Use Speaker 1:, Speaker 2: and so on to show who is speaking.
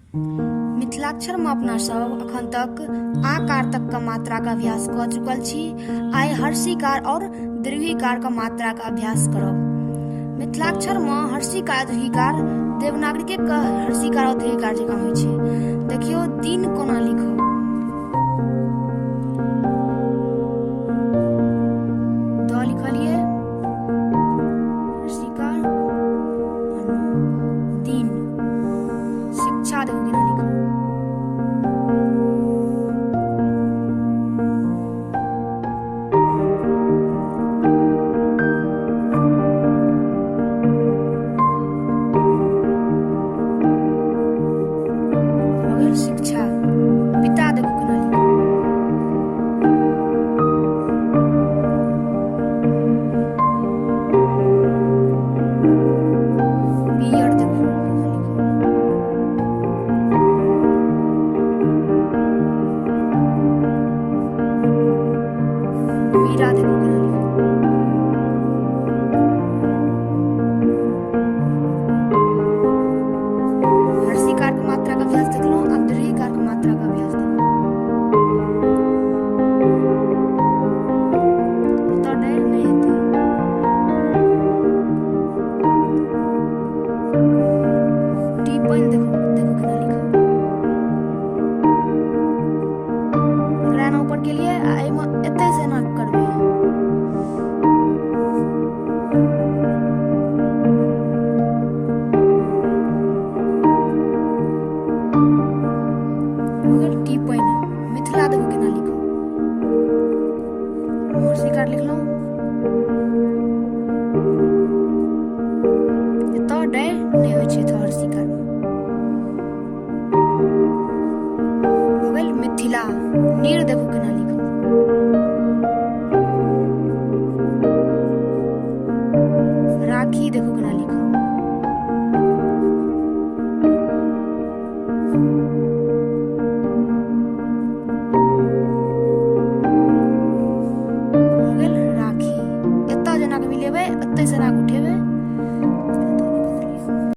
Speaker 1: मिथिलाक्षरमे अपना सब अखन तक आकार तक के मात्रा के अभ्यास कऽ चुकल छी। आइ हर्षिकार और दीर्घिकार के मात्रा के अभ्यास करब। मिथिलाक्षरमे हर्षिकार दीर्घिकार देवनागरिके के हर्षिकार और दीर्घिकार जकाँ होइ छै। देखियौ दिन कोना लिखब। द लिखलियै हर्षिकार दिन शिक्षा देखू केना लिखब। भऽ गेल शिक्षा। पिता देखू केना लिखब। पियर देखू केना लिखब। मीरा देखू केना लिखब। हर्षिकार के मात्रा के अभ्यास देखलहुँ, आब दीर्घिकार के मात्रा के अभ्यास देखलहुँ। एतऽ डर नहि हेतै। टीपन देखू, देखू केना लिखब। एकरा एना ऊपर केलियै आ एहिमे एतै से एना करबै। भऽ गेल टीपन। मिथिला देखू केना लिखब। स्वीकार लिखलहुँ, एतऽ डर नहि होइ छै एतऽ स्वीकार। भऽ गेल मिथिला। नीर देखू केना लिखब।